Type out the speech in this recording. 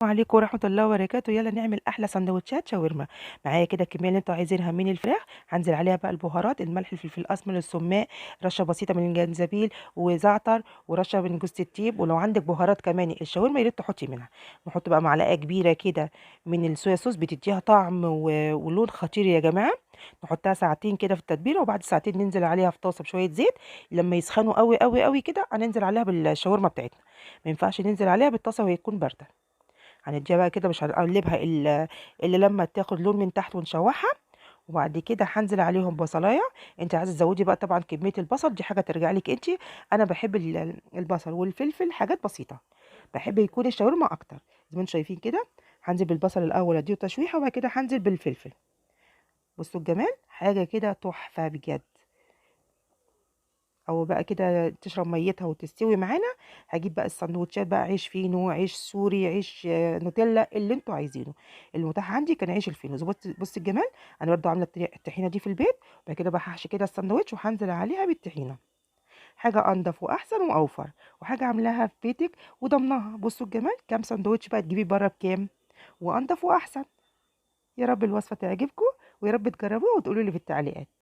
عليكم ورحمة الله وبركاته. يلا نعمل أحلى سندوتشات شاورما. معايا كده الكمية اللي انتوا عايزينها من الفراخ. هنزل عليها بقى البهارات: الملح، الفلفل الأسمر، السماق، رشة بسيطة من الجنزبيل وزعتر، ورشة من جوز الطيب، ولو عندك بهارات كمان الشاورما يا ريت تحطي منها. نحط بقى معلقة كبيرة كده من الصويا صوص، بتديها طعم ولون خطير يا جماعة. نحطها ساعتين كده في التتبيلة، وبعد ساعتين ننزل عليها في طاسة بشوية زيت. لما يسخنوا قوي قوي قوي كده هننزل عليها بالشاورما بتاعتنا، ما ينفعش ننزل عليها بالطاسة وهي تكون باردة. هنديها بقى كده، مش هنقلبها الا لما تاخد لون من تحت ونشوحها. وبعد كده هنزل عليهم بصلايه. انت عايزه تزودي بقى طبعا كمية البصل، دي حاجة ترجع لك انت. انا بحب البصل والفلفل حاجات بسيطة، بحب يكون الشاورما اكتر. زي ما انتم شايفين كده هنزل بالبصل الاول اديه تشويحه، وبعد كده هنزل بالفلفل. بصوا الجمال، حاجة كده تحفة بجد. او بقى كده تشرب ميتها وتستوي معانا. هجيب بقى السندوتشات بقى، عيش فينو، عيش سوري، عيش نوتيلا، اللي انتوا عايزينه. المتاح عندي كان عيش الفينو. بص الجمال، انا برضو عامله الطحينه دي في البيت. وبعد كده بقى هحشي كده السندوتش وهنزل عليها بالطحينه. حاجة انضف واحسن واوفر، وحاجه عاملاها في بيتك وضمنها. بصوا الجمال، كام سندوتش بقى تجيبيه بره بكام، وانضف واحسن. يا رب الوصفة تعجبكم، ويا رب تجربوها وتقولوا لي في التعليقات.